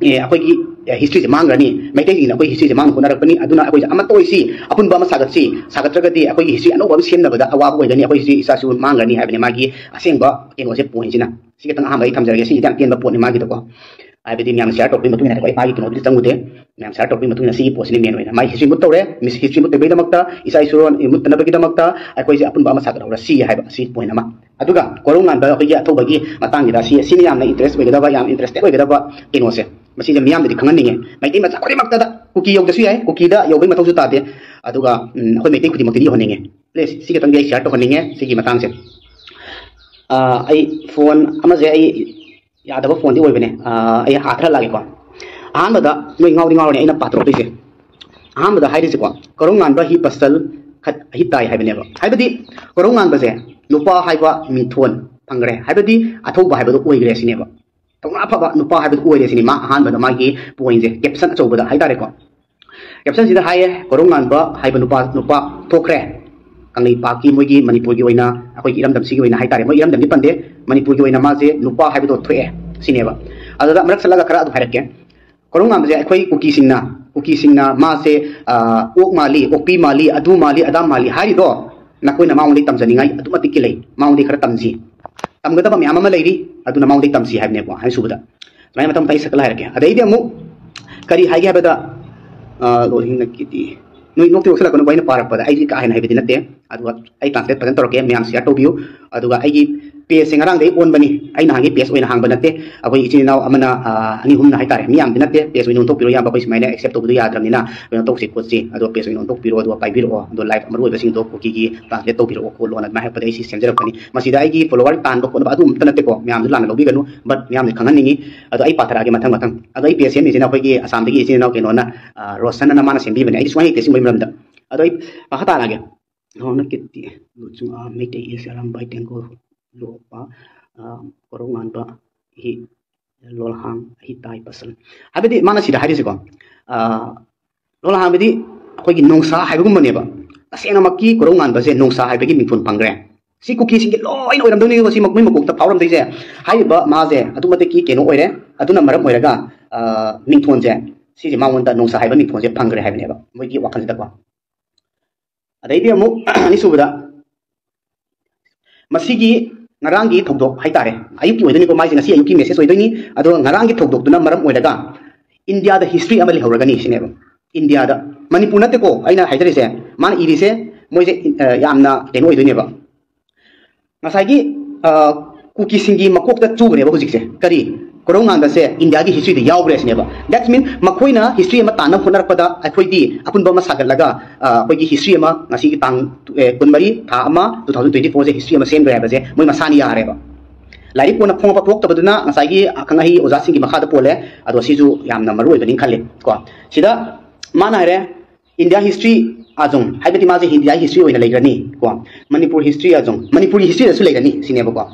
ꯑꯦ, ꯑꯩꯈꯣꯏꯒꯤ, ꯑꯦ, ꯍꯤꯁꯇ꯭ꯔꯤꯁꯦ ꯃꯥꯡꯈ꯭ꯔꯅꯤ꯫ ꯃꯩꯇꯩꯁꯤꯡꯅ ꯑꯩꯈꯣꯏ ꯍꯤꯁꯇ꯭ꯔꯤꯁꯦ ꯃꯥꯡꯅ ꯍꯣꯠꯅꯔꯛꯄꯅꯤ꯫ ꯑꯗꯨꯅ ꯑꯩꯈꯣꯏꯁꯦ ꯑꯃꯠꯇ ꯑꯣꯏꯁꯤ, ꯑꯄꯨꯟꯕ ꯑꯃ ꯁꯥꯒꯠꯁꯤ, ꯁꯥꯒꯠꯇ꯭ꯔꯒꯗꯤ ꯑꯩꯈꯣꯏꯒꯤ ꯍꯤꯁꯇ꯭ꯔꯤ ꯑꯅꯧꯕ ꯑꯃ ꯁꯦꯝꯅꯕꯗ ꯑꯋꯥꯕ ꯑꯣꯏꯒꯅꯤ, ꯑꯩꯈꯣꯏ ꯍꯤꯁꯇ꯭ꯔꯤ ꯏꯆꯥꯁꯨ ꯃꯥꯡꯈ꯭ꯔꯅꯤ ꯍꯥꯏꯕꯅꯤ ꯃꯥꯒꯤ ꯑꯁꯦꯡꯕ ꯀꯩꯅꯣꯁꯦ, ꯄꯣꯏꯟꯁꯤꯅ꯫ ꯁꯤ ꯈꯤꯇꯪ ꯑꯍꯥꯟꯕ ꯑꯩ ꯊꯝꯖꯔꯒꯦ, ꯁꯤꯁꯤꯗꯤ ꯌꯥꯝ ꯇꯦꯟꯕ ꯄꯣꯠꯅꯤ ꯃꯥꯒꯤꯗꯀꯣ꯫ ꯍꯥꯏꯕꯗꯤ ꯃꯌꯥꯝꯅ ꯁꯤꯌꯥꯔ ꯇꯧꯔꯛꯄꯒꯤ ꯃꯇꯨꯡ ꯏꯟꯅ ꯑꯩꯈꯣꯏ ꯃꯥꯒꯤ ꯀꯩꯅꯣꯗꯨꯗꯤ ꯆꯪꯉꯨꯗꯦ꯫ ꯃꯌꯥꯝ ꯁꯤꯌꯥꯔ ꯇꯧꯔꯛꯄꯒꯤ ꯃꯇꯨꯡ ꯏꯟꯅ ꯁꯤꯒꯤ ꯄꯣꯠꯁꯤꯅ ꯃꯦꯟ ꯑꯣꯏꯅ ꯃꯥꯏ ꯍꯤꯁꯇ꯭ꯔꯤ ꯃꯨꯠ ꯇꯧꯔꯦ, ꯃꯤꯁ ꯍꯤꯁꯇ꯭ꯔꯤ ꯃꯨꯠ ꯇꯧꯕꯒꯤꯗꯃꯛꯇ, ꯏꯆꯥ ꯏꯁꯨꯔꯣꯟ ꯃꯨꯠꯇꯅꯕꯒꯤꯗꯃꯛꯇ ꯑꯩꯈꯣꯏꯁꯦ ꯑꯄꯨꯟꯕ ꯑꯃ ꯁꯥꯒꯠꯍꯧꯔꯁꯤ ꯍꯥꯏꯕ ꯑꯁꯤ ꯄꯣꯏꯟ ꯑꯃ꯫ ꯑꯗꯨꯒ ꯀꯣꯔꯧꯉꯥꯟꯕ ꯑꯩꯈꯣꯏꯒꯤ ꯑꯊꯧꯕꯒꯤ ꯃꯇꯥꯡꯒꯤꯗ ꯁꯤ, ꯁꯤꯅ ꯌꯥꯝꯅ ꯏꯟꯇꯔꯦꯁ ꯑꯣꯏꯒꯗꯕ, ꯌꯥꯝ ꯏꯟꯇꯔꯦꯁꯇꯦꯠ ꯑꯣꯏꯒꯗꯕ ꯀꯩꯅꯣꯁꯦ, ꯃꯁꯤꯁꯦ ꯃꯤꯌꯥꯝꯗꯗꯤ ꯈꯪꯍꯟꯅꯤꯡꯉꯦ꯫ ꯃꯩꯇꯩ ꯃꯆꯥ ꯈꯨꯗꯤꯡꯃꯛꯇꯗ, ꯀꯨꯀꯤ ꯌꯧꯗꯁꯨ ꯌꯥꯏ, ꯀꯨꯀꯤꯗ ꯌꯧꯕꯒꯤ ꯃꯊꯧꯁꯨ ꯇꯥꯗꯦ꯫ ꯑꯗꯨꯒ ꯎꯝ, ꯑꯩꯈꯣꯏ ꯃꯩꯇꯩ ꯈꯨꯗꯤꯡꯃꯛꯇꯗꯤ ꯌꯧꯍꯟꯅꯤꯡꯉꯦ꯫ ꯄ꯭ꯂꯤꯖ, ꯁꯤ ꯈꯛꯇꯪꯗꯤ ꯑꯩ ꯁꯤꯌꯥꯔ ꯇꯧꯍꯟꯅꯤꯡꯉꯦ ꯁꯤꯒꯤ ꯃꯇꯥꯡꯁꯦ꯫ ꯑꯥ, ꯑꯩ ꯐꯣꯟ ꯑꯃꯁꯦ ꯑꯩ ꯌꯥꯗꯕ ꯐꯣꯟꯗꯤ ꯑꯣꯏꯕꯅꯦ꯫ ꯑꯥ, ꯑꯩ ꯍꯥꯊꯔ ꯂꯥꯛꯒꯦꯀꯣ꯫ ꯑꯍꯥꯟꯕꯗ ꯅꯣꯏ ꯉꯥꯎꯗꯤ ꯉꯥꯎꯔꯅꯤ ꯑꯩꯅ ꯄꯥꯊꯣꯔꯛꯇꯣꯏꯁꯦ꯫ ꯑꯍꯥꯟꯕꯗ ꯍꯥꯏꯔꯤꯁꯦꯀꯣ, ꯀꯣꯔꯧꯉꯥꯟꯕ ꯍꯤ ꯄꯁꯜ ꯈꯠ ꯍꯤ ꯇꯥꯏ ꯍꯥꯏꯕꯅꯦꯕ꯫ ꯍꯥꯏꯕꯗꯤ ꯀꯣꯔꯧꯉꯥꯟꯕꯁꯦ ꯅꯨꯄꯥ ꯍꯥꯏꯕ ꯃꯤꯡꯊꯣꯟ ꯐꯪꯈ꯭ꯔꯦ, ꯍꯥꯏꯕꯗꯤ ꯑꯊꯧꯕ ꯍꯥꯏꯕꯗꯣ ꯑꯣꯏꯈ꯭ꯔꯦ ꯁꯤꯅꯦꯕ꯫ ꯊꯧꯅꯥ ꯐꯕ ꯅꯨꯄꯥ ꯍꯥꯏꯕꯗꯨ ꯑꯣꯏꯔꯦ ꯁꯤꯅꯤ ꯃꯥ ꯑꯍꯥꯟꯕꯗ ꯃꯥꯒꯤ ꯄꯣꯏꯟꯁꯦ, ꯀꯦꯞꯁꯟ ꯑꯆꯧꯕꯗ ꯍꯥꯏꯇꯥꯔꯦꯀꯣ꯫ ꯀꯦꯞꯁꯟꯁꯤꯗ ꯍꯥꯏꯌꯦ, ꯀꯣꯔꯧꯉꯥꯟꯕ ꯍꯥꯏꯕ ꯅꯨꯄꯥ, ꯅꯨꯄꯥ ꯊꯣꯛꯈ꯭ꯔꯦ ꯀꯪꯂꯩꯄꯥꯛꯀꯤ, ꯃꯣꯏꯒꯤ ꯃꯅꯤꯄꯨꯔꯒꯤ ꯑꯣꯏꯅ, ꯑꯩꯈꯣꯏꯒꯤ ꯏꯔꯝꯗꯝꯁꯤꯒꯤ ꯑꯣꯏꯅ ꯍꯥꯏꯇꯥꯔꯦ, ꯃꯣꯏ ꯏꯔꯝꯗꯝꯗꯤ ꯄꯟꯗꯦ, ꯃꯅꯤꯄꯨꯔꯒꯤ ꯑꯣꯏꯅ ꯃꯥꯁꯦ ꯅꯨꯄꯥ ꯍꯥꯏꯕꯗꯣ ꯊꯣꯛꯑꯦ ꯁꯤꯅꯦꯕ꯫ ꯑꯗꯨꯗ ꯑꯃꯔꯛ ꯆꯠꯂꯒ ꯈꯔ ꯑꯗꯨꯝ ꯍꯥꯏꯔꯛꯀꯦ꯫ ꯀꯣꯔꯧꯉꯥꯟꯕꯁꯦ ꯑꯩꯈꯣꯏ ꯀꯨꯀꯤꯁꯤꯡꯅ, ꯀꯨꯀꯤꯁꯤꯡꯅ ꯃꯥꯁꯦ, ꯑꯥ, ꯑꯣꯛ ꯃꯥꯜꯂꯤ, ꯑꯣꯛꯄꯤ ꯃꯥꯜꯂꯤ, ꯑꯗꯨ ꯃꯥꯜꯂꯤ, ꯑꯗꯥ ꯃꯥꯜꯂꯤ ꯍꯥꯏꯔꯤꯗꯣ ꯅꯈꯣꯏꯅ ꯃꯉꯣꯟꯗꯒꯤ ꯇꯝꯖꯅꯤꯡꯉꯥꯏ ꯑꯗꯨꯛꯀꯤ ꯃꯇꯤꯛ ꯂꯩ꯫ ꯃꯉꯣꯟꯗꯒꯤ ꯈꯔ ꯇꯝꯁꯤ꯫ ꯇꯝꯒꯗꯕ ꯃꯌꯥꯝ ꯑꯃ ꯂꯩꯔꯤ, ꯑꯗꯨꯅ ꯃꯉꯣꯟꯗꯒꯤ ꯇꯝꯁꯤ ꯍꯥꯏꯕꯅꯦꯀꯣ, ꯑꯅꯤꯁꯨꯕꯗ꯫ ꯁꯨꯃꯥꯏꯅ ꯃꯊꯪ ꯃꯊꯪ ꯑꯩ ꯁꯛꯀꯠꯂ ꯍꯥꯏꯔꯛꯀꯦ꯫ ꯑꯗꯩꯗꯤ ꯑꯃꯨꯛ ꯀꯔꯤ ꯍꯥꯏꯒꯦ ꯍꯥꯏꯕꯗ, ꯑ, ꯂꯣꯏꯍꯤꯡꯅꯀꯤꯗꯤ ꯅꯣꯏ ꯅꯣꯛꯇꯤ ꯅꯣꯛꯁꯤꯜꯂꯛꯀꯅꯨꯀꯣ, ꯑꯩꯅ ꯄꯥꯔꯛꯄꯗ ꯑꯩꯗꯤ ꯀꯥ ꯍꯦꯟꯅ ꯍꯩꯕꯗꯤ ꯅꯠꯇꯦ꯫ ꯑꯗꯨꯒ ꯑꯩ ꯇ꯭ꯔꯥꯟꯁꯂꯦꯠ ꯐꯖꯅ ꯇꯧꯔꯛꯀꯦ, ꯃꯌꯥꯝ ꯁꯤꯌꯥꯔ ꯇꯧꯕꯤꯌꯨ꯫ ꯑꯗꯨꯒ ꯑꯩꯒꯤ ꯄꯦꯖꯁꯦ ꯉꯔꯥꯡꯗꯒꯤ ꯑꯣꯟꯕꯅꯤ, ꯑꯩ ꯅꯍꯥꯟꯒꯤ ꯄꯦꯖ ꯑꯣꯏꯅ ꯍꯥꯡꯕ ꯅꯠꯇꯦ꯫ ꯑꯩꯈꯣꯏ ꯏꯆꯤꯟ ꯏꯅꯥꯎ ꯑꯃꯅ, ꯑ, ꯑꯅꯤ ꯑꯍꯨꯝꯅ ꯍꯥꯏꯇꯥꯔꯦ, ꯃꯤ ꯌꯥꯝꯗꯤ ꯅꯠꯇꯦ, ꯄꯦꯖ ꯑꯣꯏꯅ ꯑꯣꯟꯊꯣꯛꯄꯤꯔꯣ ꯏꯌꯥꯝꯕ, ꯑꯩꯈꯣꯏ ꯁꯨꯃꯥꯏꯅ ꯑꯦꯛꯁꯦꯞ ꯇꯧꯕꯗꯣ ꯌꯥꯗ꯭ꯔꯕꯅꯤꯅ ꯀꯩꯅꯣ ꯇꯧꯁꯤ ꯈꯣꯠꯁꯤ, ꯑꯗꯣ ꯄꯦꯖ ꯑꯣꯏꯅ ꯑꯣꯟꯊꯣꯛꯄꯤꯔꯣ, ꯑꯗꯨꯒ ꯄꯥꯏꯕꯤꯔꯛꯑꯣ, ꯑꯗꯣ ꯂꯥꯏꯐ ꯃꯔꯨ ꯑꯣꯏꯕꯁꯤꯡꯗꯣ ꯀꯨꯀꯤꯒꯤ ꯇ꯭ꯔꯥꯟꯁꯂꯦꯠ ꯇꯧꯕꯤꯔꯛꯑꯣ ꯈꯣꯠꯂꯣꯅ ꯑꯗꯨꯃꯥꯏꯅ ꯍꯥꯏꯔꯛꯄꯗ ꯑꯩꯁꯤ ꯁꯦꯝꯖꯔꯛꯄꯅꯤ꯫ ꯃꯁꯤꯗ ꯑꯩꯒꯤ ꯐꯣꯂꯣꯋꯔ ꯇꯥꯟꯕ ꯈꯣꯠꯅꯕ ꯑꯗꯨ ꯑꯝꯇ ꯅꯠꯇꯦꯀꯣ, ꯃꯌꯥꯝꯁꯨ ꯂꯥꯟꯅ ꯂꯧꯕꯤꯒꯅꯨ, ꯕꯠ ꯃꯌꯥꯝꯁꯦ ꯈꯪꯍꯟꯅꯤꯡꯉꯤ꯫ ꯑꯗꯣ ꯑꯩ ꯄꯥꯊꯔꯛꯑꯒꯦ ꯃꯊꯪ ꯃꯊꯪ꯫ ꯑꯗꯣ ꯑꯩ ꯄꯦꯖ ꯁꯦꯝꯃꯤꯁꯤꯅ ꯑꯩꯈꯣꯏꯒꯤ ꯑꯁꯥꯝꯗꯒꯤ ꯏꯆꯤꯟ ꯏꯅꯥꯎ ꯀꯩꯅꯣꯅ, ꯑ, ꯔꯣꯁꯟ ꯑꯅ ꯃꯥꯅ ꯁꯦꯝꯕꯤꯕꯅꯦ, ꯑꯩꯗꯤ ꯁꯨꯡꯍꯩ ꯍꯩꯇꯦ ꯁꯤꯒꯨꯝꯕꯒꯤ ꯃꯔꯝꯗ꯫ ꯑꯗꯣ ꯑꯩ ꯃꯈꯥ ꯇꯥꯔꯛꯑꯒꯦ꯫ ꯍꯧꯅ ꯀꯤꯔꯇꯤ, ꯂꯨꯆꯨꯡ ꯑꯥ, ꯃꯩꯇꯩ ꯏꯁ ꯑꯔꯥꯝꯕꯥꯏ ꯇꯦꯡꯒꯣꯜ, ꯂꯣꯛꯄ, ꯑ, ꯀꯣꯔꯧꯉꯥꯟꯕ, ꯍꯤ, ꯂꯣꯜꯍꯥꯡ, ꯍꯤ ꯇꯥꯏ ꯄꯁꯜ꯫ ꯍꯥꯏꯕꯗꯤ ꯃꯥꯅ ꯁꯤꯗ ꯍꯥꯏꯔꯤꯁꯦꯀꯣ, ꯑ, ꯂꯣꯜꯍꯥꯡ ꯍꯥꯏꯕꯗꯤ ꯑꯩꯈꯣꯏꯒꯤ ꯅꯣꯡꯁꯥ ꯍꯥꯏꯕꯒꯨꯝꯕꯅꯦꯕ꯫ ꯇꯁꯦꯡꯅꯃꯛꯀꯤ ꯀꯣꯔꯧꯉꯥꯟꯕꯁꯦ ꯅꯣꯡꯁꯥ ꯍꯥꯏꯕꯒꯤ ꯃꯤꯡꯊꯣꯟ ꯐꯪꯈ꯭ꯔꯦ꯫ ꯁꯤ ꯀꯨꯀꯤꯁꯤꯡꯒꯤ ꯂꯣꯏꯅ ꯑꯣꯏꯔꯝꯗꯣꯏꯅꯦꯕ, ꯁꯤ ꯃꯣꯏ ꯃꯀꯣꯛꯇ ꯐꯥꯎꯔꯝꯗꯣꯏꯁꯦ꯫ ꯍꯥꯏꯔꯤꯕ ꯃꯥꯁꯦ ꯑꯗꯨꯛ ꯃꯇꯤꯛꯀꯤ ꯀꯩꯅꯣ ꯑꯣꯏꯔꯦ, ꯑꯗꯨꯅ ꯃꯔꯝ ꯑꯣꯏꯔꯒ, ꯑ, ꯃꯤꯡꯊꯣꯟꯁꯦ, ꯁꯤꯁꯦ ꯃꯉꯣꯟꯗ ꯅꯣꯡꯁꯥ ꯍꯥꯏꯕ ꯃꯤꯡꯊꯣꯟꯁꯦ ꯐꯪꯈ꯭ꯔꯦ ꯍꯥꯏꯕꯅꯦꯕ ꯃꯣꯏꯒꯤ ꯋꯥꯈꯜꯁꯤꯗꯀꯣ꯫ ꯑꯗꯩꯗꯤ ꯑꯃꯨꯛ ꯑꯅꯤꯁꯨꯕꯗ ꯃꯁꯤꯒꯤ ꯉꯔꯥꯡꯒꯤ ꯊꯧꯗꯣꯛ ꯍꯥꯏꯇꯥꯔꯦ, ꯑꯌꯨꯛꯀꯤ ꯑꯣꯏꯗꯣꯏꯅꯤꯀꯣ, ꯃꯥꯏꯁꯦ ꯉꯁꯤ ꯑꯌꯨꯛꯀꯤ ꯃꯦꯁꯦꯖ ꯑꯣꯏꯗꯣꯏꯅꯤ꯫ ꯑꯗꯣ ꯉꯔꯥꯡꯒꯤ ꯊꯧꯗꯣꯛꯇꯨꯅ ꯃꯔꯝ ꯑꯣꯏꯔꯒ ꯏꯟꯗꯤꯌꯥꯗ ꯍꯤꯁꯇ꯭ꯔꯤ ꯑꯃ ꯂꯩꯍꯧꯔꯒꯅꯤ ꯁꯤꯅꯦꯕ꯫ ꯏꯟꯗꯤꯌꯥꯗ, ꯃꯅꯤꯄꯨꯔ ꯅꯠꯇꯦꯀꯣ ꯑꯩꯅ ꯍꯥꯏꯖꯔꯤꯁꯦ, ꯃꯥꯅ ꯏꯔꯤꯁꯦ ꯃꯣꯏꯁꯦ ꯌꯥꯝꯅ ꯀꯩꯅꯣ ꯑꯣꯏꯗꯣꯏꯅꯦꯕ꯫ ꯉꯁꯥꯏꯒꯤ ꯀꯨꯀꯤꯁꯤꯡꯒꯤ ꯃꯀꯣꯛꯇ ꯆꯨꯕꯅꯦꯕ ꯍꯧꯖꯤꯛꯁꯦ꯫ ꯀꯔꯤ? ꯀꯣꯔꯧꯉꯥꯟꯕꯁꯦ ꯏꯟꯗꯤꯌꯥꯒꯤ ꯍꯤꯁꯇ꯭ꯔꯤꯗ ꯌꯥꯎꯈ꯭ꯔꯦ ꯁꯤꯅꯦꯕ꯫ That's mean ꯃꯈꯣꯏꯅ ꯍꯤꯁꯇ꯭ꯔꯤ ꯑꯃ ꯇꯥꯟꯅꯕ ꯍꯣꯠꯅꯔꯛꯄꯗ ꯑꯩꯈꯣꯏꯗꯤ ꯑꯄꯨꯟꯕ ꯑꯃ ꯁꯥꯒꯠꯂꯒ ꯑꯩꯈꯣꯏꯒꯤ ꯍꯤꯁꯇ꯭ꯔꯤ ꯑꯃ ꯉꯁꯤꯒꯤ ꯇꯥꯡ ꯀꯨꯟꯃꯔꯤ ꯊꯥ ꯑꯃ two thousand twenty four ꯁꯦ ꯍꯤꯁꯇ꯭ꯔꯤ ꯑꯃ ꯁꯦꯝꯈ꯭ꯔꯦ ꯍꯥꯏꯕꯁꯦ ꯃꯣꯏ ꯃꯁꯥꯅ ꯌꯥꯔꯦꯕ꯫ ꯂꯥꯏꯔꯤꯛ ꯀꯣꯟꯅ ꯐꯣꯡꯉꯛꯄ ꯐꯣꯡꯉꯛꯇꯕꯗꯨꯅ ꯉꯁꯥꯏꯒꯤ ꯑꯈꯪ ꯑꯍꯩ ꯑꯣꯖꯥꯁꯤꯡꯒꯤ ꯃꯈꯥꯗ ꯄꯣꯜꯂꯦ꯫ ꯑꯗꯣ ꯁꯤꯁꯨ ꯌꯥꯝꯅ ꯃꯔꯨ ꯑꯣꯏꯕꯅꯤ ꯈꯜꯂꯤ ꯀꯣ꯫ ꯁꯤꯗ ꯃꯥꯅ ꯍꯥꯏꯔꯦ, India history ꯑꯖꯨꯡ ꯍꯥꯏꯕꯗꯤ ꯃꯥꯁꯦ ꯏꯟꯗꯤꯌꯥ ꯍꯤꯁꯇ꯭ꯔꯤ ꯑꯣꯏꯅ ꯂꯩꯒꯅꯤ ꯀꯣ꯫ ꯃꯅꯤꯄꯨꯔ ꯍꯤꯁꯇ꯭ꯔꯤ ꯑꯖꯨꯡ, ꯃꯅꯤꯄꯨꯔꯒꯤ ꯍꯤꯁꯇ꯭ꯔꯤꯗꯁꯨ ꯂꯩꯒꯅꯤ ꯁꯤꯅꯦꯕꯀꯣ꯫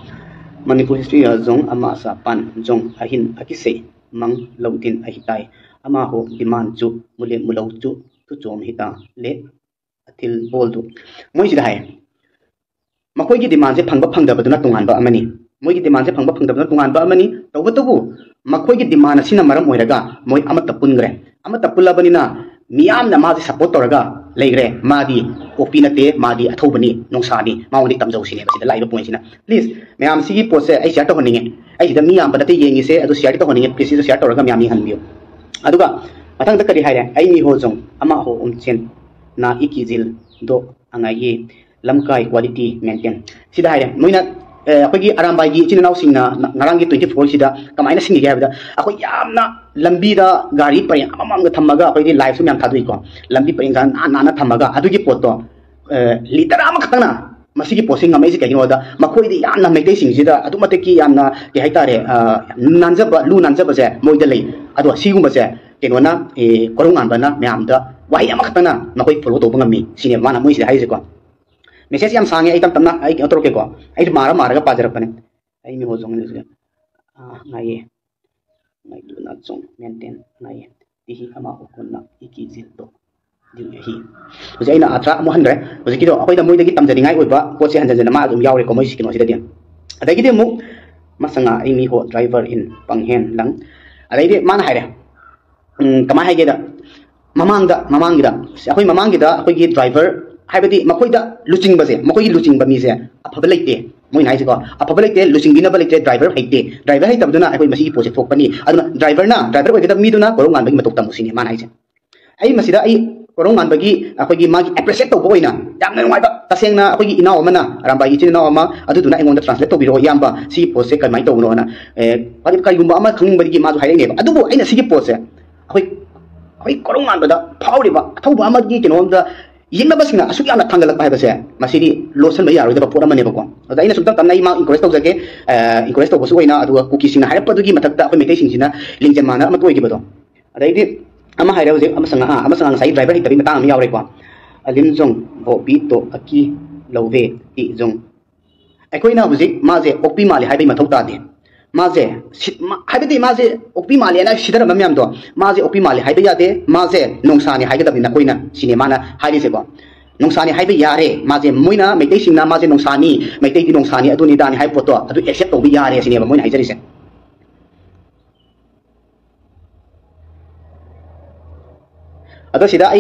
ꯃꯅꯤꯄꯨꯔ ꯍꯤꯁꯇ꯭ꯔꯤ ꯑꯖꯨꯡ ꯑꯃ ꯆꯥꯄꯥꯟ ꯖꯨꯡ ꯑꯍꯤꯟ ꯑꯀꯤꯁꯩ ꯃꯪ ꯂꯧꯗꯤꯟ ꯑꯍꯤꯇꯥꯏ ꯑꯃ ꯍꯣ ꯗꯤꯃꯥꯟ ꯆꯨ ꯃꯨꯂꯦ ꯃꯨꯂꯧ ꯆꯨ ꯇꯨ ꯆꯣꯝ ꯍꯤꯇꯥ ꯂꯦ ꯑꯊꯤꯜ ꯕꯣꯜꯗꯨ꯫ ꯃꯣꯏꯁꯤꯗ ꯍꯥꯏ, ꯃꯈꯣꯏꯒꯤ ꯗꯤꯃꯥꯟꯁꯦ ꯐꯪꯕ ꯐꯪꯗꯕꯗꯨꯅ ꯇꯣꯉꯥꯟꯕ ꯑꯃꯅꯤ꯫ ꯃꯣꯏꯒꯤ ꯗꯤꯃꯥꯟꯁꯦ ꯐꯪꯕ ꯐꯪꯗꯕꯗꯨꯅ ꯇꯣꯉꯥꯟꯕ ꯑꯃꯅꯤ꯫ ꯇꯧꯕꯇꯕꯨ ꯃꯈꯣꯏꯒꯤ ꯗꯤꯃꯥꯟ ꯑꯁꯤꯅ ꯃꯔꯝ ꯑꯣꯏꯔꯒ ꯃꯣꯏ ꯑꯃꯠꯇ ꯄꯨꯟꯈ꯭ꯔꯦ꯫ ꯑꯃꯠꯇ ꯄꯨꯜꯂꯕꯅꯤꯅ ꯃꯤꯌꯥꯝꯅ ꯃꯥꯁꯦ ꯁꯞꯄꯣꯔꯠ ꯇꯧꯔꯒ ꯂꯩꯈ꯭ꯔꯦ꯫ ꯃꯥꯗꯤ ꯀꯣꯛꯄꯤ ꯅꯠꯇꯦ, ꯃꯥꯗꯤ ꯑꯊꯧꯕꯅꯤ, ꯅꯣꯡꯁꯥꯅꯤ, ꯃꯉꯣꯟꯗꯤ ꯇꯝꯖꯧ ꯁꯤꯅꯦꯕ ꯁꯤꯗ ꯂꯥꯛꯏꯕ ꯄꯣꯏꯟꯁꯤꯅ꯫ ꯄ꯭ꯂꯤꯖ ꯃꯌꯥꯝ, ꯁꯤꯒꯤ ꯄꯣꯠꯁꯦ ꯑꯩ ꯁꯤꯌꯥꯔ ꯇꯧꯍꯟꯅꯤꯡꯉꯦ꯫ ꯑꯩ ꯁꯤꯗ ꯃꯤ ꯌꯥꯝꯕ ꯅꯠꯇꯦ ꯌꯦꯡꯉꯤꯁꯦ, ꯑꯗꯨ ꯁꯤꯌꯥꯔꯗꯤ ꯇꯧꯍꯟꯅꯤꯡꯉꯦ꯫ ꯄ꯭ꯂꯤꯖ ꯁꯤꯁꯨ ꯁꯤꯌꯥꯔ ꯇꯧꯔꯒ ꯃꯌꯥꯝ ꯌꯦꯡꯍꯟꯕꯤꯌꯨ꯫ ꯑꯗꯨꯒ ꯃꯊꯪꯗ ꯀꯔꯤ ꯍꯥꯏꯔꯦ? ꯑꯩ ꯃꯤ ꯍꯣ ꯖꯣꯡ ꯑꯃ ꯍꯣ ꯎꯝꯆꯦꯟ ꯅꯥ ꯏꯀꯤ ꯖꯤꯜ ꯗꯣ ꯑꯉꯥꯏꯌꯦ ꯂꯝꯀꯥꯏ ꯀ꯭ꯋꯥꯂꯤꯇꯤ ꯃꯦꯟꯇꯦꯟ꯫ ꯁꯤꯗ ꯍꯥꯏꯔꯦ ꯃꯣꯏꯅ, ꯑꯦ, ꯑꯩꯈꯣꯏꯒꯤ ꯑꯔꯥꯝꯕꯥꯏꯒꯤ ꯏꯆꯤꯟ ꯏꯅꯥꯎꯁꯤꯡꯅ ꯉ-, ꯉꯔꯥꯡꯒꯤ twenty four ꯁꯤꯗ ꯀꯃꯥꯏꯅ ꯁꯤꯟꯈꯤꯒꯦ ꯍꯥꯏꯕꯗ, ꯑꯩꯈꯣꯏ ꯌꯥꯝꯅ ꯂꯝꯕꯤꯗ ꯒꯥꯔꯤ ꯄꯔꯦꯡ ꯑꯃꯃꯝꯒ ꯊꯝꯃꯒ, ꯑꯩꯈꯣꯏꯗꯤ ꯂꯥꯏꯐꯁꯨ ꯃꯌꯥꯝ ꯊꯥꯗꯣꯛꯏꯀꯣ, ꯂꯝꯕꯤ ꯄꯔꯦꯡ ꯅꯥꯟ ꯅꯥꯟꯅ ꯊꯝꯃꯒ ꯑꯗꯨꯒꯤ ꯄꯣꯠꯇꯣ, ꯑꯦ, ꯂꯤꯇꯔ ꯑꯃꯈꯛꯇꯪꯅ ꯃꯁꯤꯒꯤ ꯄꯣꯠꯁꯤ ꯉꯝꯃꯛꯏꯁꯦ ꯀꯩꯒꯤꯅꯣ ꯍꯥꯏꯕꯗ, ꯃꯈꯣꯏꯗꯤ ꯌꯥꯝꯅ ꯃꯩꯇꯩꯁꯤꯡꯁꯤꯗ ꯑꯗꯨꯛ ꯃꯇꯤꯛꯀꯤ ꯌꯥꯝꯅ, ꯀꯩ ꯍꯥꯏꯇꯥꯔꯦ, ꯑ, ꯌꯥꯝ ꯅꯥꯟꯖꯕ, ꯂꯨ ꯅꯥꯟꯖꯕꯁꯦ ꯃꯣꯏꯗ ꯂꯩ꯫ ꯑꯗꯣ ꯁꯤꯒꯨꯝꯕꯁꯦ ꯀꯩꯅꯣꯅ, ꯑꯦ, ꯀꯣꯔꯧꯉꯥꯟꯕꯅ ꯃꯌꯥꯝꯗ ꯋꯥꯍꯩ ꯑꯃꯈꯛꯇꯅ ꯃꯈꯣꯏ ꯐꯣꯂꯣ ꯇꯧꯕ ꯉꯝꯃꯤ ꯁꯤꯅꯦꯕ ꯃꯥꯅ ꯃꯣꯏꯁꯤꯗ ꯍꯥꯏꯔꯤꯁꯦꯀꯣ꯫ ꯃꯦꯁꯦꯖ ꯌꯥꯝ ꯁꯥꯡꯉꯦ, ꯑꯩ ꯇꯞ ꯇꯞꯅ ꯑꯩ ꯀꯩꯅꯣ ꯇꯧꯔꯛꯀꯦꯀꯣ꯫ ꯑꯩꯁꯨ ꯃꯥꯔ ꯃꯥꯔꯒ ꯄꯥꯖꯔꯛꯄꯅꯦ꯫ ꯑꯩ ꯃꯤ ꯍꯣ ꯖꯣꯡ ꯍꯥꯏꯁꯦ, ꯑꯥ, ꯉꯥꯏꯌꯦ꯫ ꯉꯥꯏꯗꯨꯅ ꯖꯣꯡ ꯃꯦꯟꯇꯦꯟ ꯉꯥꯏꯌꯦ꯫ ꯇꯤꯍꯤ ꯑꯃ ꯎꯀꯨꯟꯅ ꯏꯀꯤ ꯖꯤꯜꯗꯣ꯫ ꯗꯤꯎ ꯌꯥꯍꯤ꯫ ꯍꯧꯖꯤꯛ ꯑꯩꯅ ꯑꯥꯊ꯭ꯔ ꯑꯃꯨꯛ ꯍꯟꯈ꯭ꯔꯦ꯫ ꯍꯧꯖꯤꯛꯀꯤꯗꯣ ꯑꯩꯈꯣꯏꯗ ꯃꯣꯏꯗꯒꯤ ꯇꯝꯖꯅꯤꯡꯉꯥꯏ ꯑꯣꯏꯕ ꯄꯣꯠꯁꯦ ꯍꯟꯖꯟ ꯍꯟꯖꯟꯅ ꯃꯥ ꯑꯗꯨꯝ ꯌꯥꯎꯔꯦꯀꯣ ꯃꯣꯏ ꯀꯩꯅꯣꯁꯤꯗꯗꯤ꯫ ꯑꯗꯒꯤꯗꯤ ꯑꯃꯨꯛ ꯃꯁꯉꯥ ꯑꯩ ꯃꯤ ꯍꯣ ꯗ꯭ꯔꯥꯏꯚꯔ ꯏꯟ ꯄꯪꯍꯦꯟ ꯂꯪ꯫ ꯑꯗꯩꯗꯤ ꯃꯥꯅ ꯍꯥꯏꯔꯦ, ꯎꯝ, ꯀꯃꯥꯏ ꯍꯥꯏꯒꯦꯗ, ꯃꯃꯥꯡꯗ, ꯃꯃꯥꯡꯒꯤꯗ, ꯑꯩꯈꯣꯏ ꯃꯃꯥꯡꯒꯤꯗ ꯑꯩꯈꯣꯏꯒꯤ ꯗ꯭ꯔꯥꯏꯚꯔ, ꯍꯥꯏꯕꯗꯤ ꯃꯈꯣꯏꯗ ꯂꯨꯆꯤꯡꯕꯁꯦ, ꯃꯈꯣꯏꯒꯤ ꯂꯨꯆꯤꯡꯕ ꯃꯤꯁꯦ ꯑꯐꯕ ꯂꯩꯇꯦ꯫ ꯃꯣꯏꯅ ꯍꯥꯏꯁꯤꯀꯣ, ꯑꯐꯕ ꯂꯩꯇꯦ, ꯂꯨꯆꯤꯡꯕꯤꯅꯕ ꯂꯩꯇ꯭ꯔꯦ, ꯗ꯭ꯔꯥꯏꯚꯔ ꯍꯩꯇꯦ, ꯗ꯭ꯔꯥꯏꯚꯔ ꯍꯩꯇꯕꯗꯨꯅ ꯑꯩꯈꯣꯏ ꯃꯁꯤꯒꯤ ꯄꯣꯠꯁꯦ ꯊꯣꯛꯄꯅꯤ꯫ ꯑꯗꯨꯅ ꯗ꯭ꯔꯥꯏꯚꯔꯅ, ꯗ꯭ꯔꯥꯏꯚꯔ ꯑꯣꯏꯒꯗꯕ ꯃꯤꯗꯨꯅ ꯀꯣꯔꯧꯉꯥꯟꯕꯒꯤ ꯃꯇꯧ ꯇꯝꯃꯨ ꯁꯤꯅꯤ ꯃꯥꯅ ꯍꯥꯏꯁꯦ꯫ ꯑꯩ ꯃꯁꯤꯗ ꯑꯩ ꯀꯣꯔꯧꯉꯥꯟꯕꯒꯤ ꯑꯩꯈꯣꯏꯒꯤ ꯃꯥꯒꯤ ꯑꯦꯄ꯭ꯔꯤꯁꯤꯌꯦꯠ ꯇꯧꯕ ꯑꯣꯏꯅ ꯌꯥꯝꯅ ꯅꯨꯡꯉꯥꯏꯕ, ꯇꯁꯦꯡꯅ ꯑꯩꯈꯣꯏꯒꯤ ꯏꯅꯥꯎ ꯑꯃꯅ, ꯑꯔꯥꯝꯕꯥꯏꯒꯤ ꯏꯆꯤꯟ ꯏꯅꯥꯎ ꯑꯃ, ꯑꯗꯨꯗꯨꯅ ꯑꯩꯉꯣꯟꯗ ꯇ꯭ꯔꯥꯟꯁꯂꯦꯠ ꯇꯧꯕꯤꯔꯛꯑꯣ ꯏꯌꯥꯝꯕ, ꯁꯤꯒꯤ ꯄꯣꯠꯁꯦ ꯀꯃꯥꯏꯅ ꯇꯧꯕꯅꯣꯅ꯫ ꯑꯦ, ꯀꯔꯤ-, ꯀꯔꯤꯒꯨꯝꯕ ꯑꯃ ꯈꯪꯅꯤꯡꯕꯗꯒꯤ ꯃꯥꯁꯨ ꯍꯥꯏꯔꯛꯏꯅꯦꯕ꯫ ꯑꯗꯨꯕꯨ ꯑꯩꯅ ꯁꯤꯒꯤ ꯄꯣꯠꯁꯦ ꯑꯩꯈꯣꯏ, ꯑꯩꯈꯣꯏ ꯀꯣꯔꯧꯉꯥꯟꯕꯗ ꯐꯥꯎꯔꯤꯕ ꯑꯊꯧꯕ ꯑꯃꯒꯤ ꯀꯩꯅꯣꯝꯗ ꯌꯦꯛꯅꯕꯁꯤꯡꯅ ꯑꯁꯨꯛ ꯌꯥꯝꯅ ꯊꯥꯡꯒꯠꯂꯛꯄ ꯍꯥꯏꯕꯁꯦ, ꯃꯁꯤꯗꯤ ꯂꯣꯠꯁꯤꯟꯕ ꯌꯥꯔꯣꯏꯗꯕ ꯄꯣꯠ ꯑꯃꯅꯦꯕꯀꯣ꯫ ꯑꯗ ꯑꯩꯅ ꯁꯨꯝ ꯇꯞ ꯇꯞꯅ ꯑꯩ ꯃꯥ ꯏꯟꯀꯔꯦꯖ ꯇꯧꯖꯒꯦ, ꯑꯦ, ꯏꯟꯀꯔꯦꯖ ꯇꯧꯕꯁꯨ ꯑꯣꯏꯅ, ꯑꯗꯨꯒ ꯀꯨꯀꯤꯁꯤꯡꯅ ꯍꯥꯏꯔꯛꯄꯗꯨꯒꯤ ꯃꯊꯛꯇ ꯑꯩꯈꯣꯏ ꯃꯩꯇꯩꯁꯤꯡꯁꯤꯅ ꯂꯤꯡꯖꯦꯜ ꯃꯥꯟꯅ ꯑꯃꯠꯇ ꯑꯣꯏꯈꯤꯕꯗꯣ꯫ ꯑꯗꯩꯗꯤ ꯑꯃ ꯍꯥꯏꯔꯦ ꯍꯧꯖꯤꯛ, ꯑꯃ ꯆꯪꯉꯛ-, ꯑꯥ, ꯑꯃ ꯆꯪꯉꯛ-, ꯉꯁꯥꯏ ꯗ꯭ꯔꯥꯏꯚꯔ ꯍꯩꯇꯕꯒꯤ ꯃꯇꯥꯡ ꯑꯃ ꯌꯥꯎꯔꯦꯀꯣ꯫ ꯑꯂꯤꯝꯖꯣꯡ ꯕꯣꯕꯤ ꯇꯣ ꯑꯀꯤ ꯂꯧꯋꯦ ꯇꯤ ꯖꯣꯡ꯫ ꯑꯩꯈꯣꯏꯅ ꯍꯧꯖꯤꯛ ꯃꯥꯁꯦ ꯑꯣꯛꯄꯤ ꯃꯥꯜꯂꯤ ꯍꯥꯏꯕꯒꯤ ꯃꯊꯧ ꯇꯥꯗꯦ꯫ ꯃꯥꯁꯦ ꯁꯤ-, ꯃꯥ-, ꯍꯥꯏꯕꯗꯤ ꯃꯥꯁꯦ ꯑꯣꯛꯄꯤ ꯃꯥꯜꯂꯤ ꯍꯥꯏꯅ ꯁꯤꯗꯔꯝꯕ ꯃꯌꯥꯝꯗꯣ, ꯃꯥꯁꯦ ꯑꯣꯛꯄꯤ ꯃꯥꯜꯂꯤ ꯍꯥꯏꯕ ꯌꯥꯗꯦ, ꯃꯥꯁꯦ ꯅꯣꯡꯁꯥꯅꯤ ꯍꯥꯏꯒꯗꯕꯅꯤ ꯅꯈꯣꯏꯅ ꯁꯤꯅꯦ ꯃꯥꯅ ꯍꯥꯏꯔꯤꯁꯦꯀꯣ꯫ ꯅꯣꯡꯁꯥꯅꯤ ꯍꯥꯏꯕ ꯌꯥꯔꯦ, ꯃꯥꯁꯦ, ꯃꯣꯏꯅ, ꯃꯩꯇꯩꯁꯤꯡꯅ ꯃꯥꯁꯦ ꯅꯣꯡꯁꯥꯅꯤ, ꯃꯩꯇꯩꯗꯤ ꯅꯣꯡꯁꯥꯅꯤ, ꯑꯗꯨꯅꯤ ꯑꯗꯥꯅꯤ ꯍꯥꯏꯕ ꯄꯣꯠꯇꯣ ꯑꯗꯨ ꯑꯦꯛꯁꯦꯞ ꯇꯧꯕ ꯌꯥꯔꯦ ꯁꯤꯅꯦꯕ ꯃꯣꯏꯅ ꯍꯥꯏꯖꯔꯤꯁꯦ꯫ ꯑꯗꯣ ꯁꯤꯗ ꯑꯩ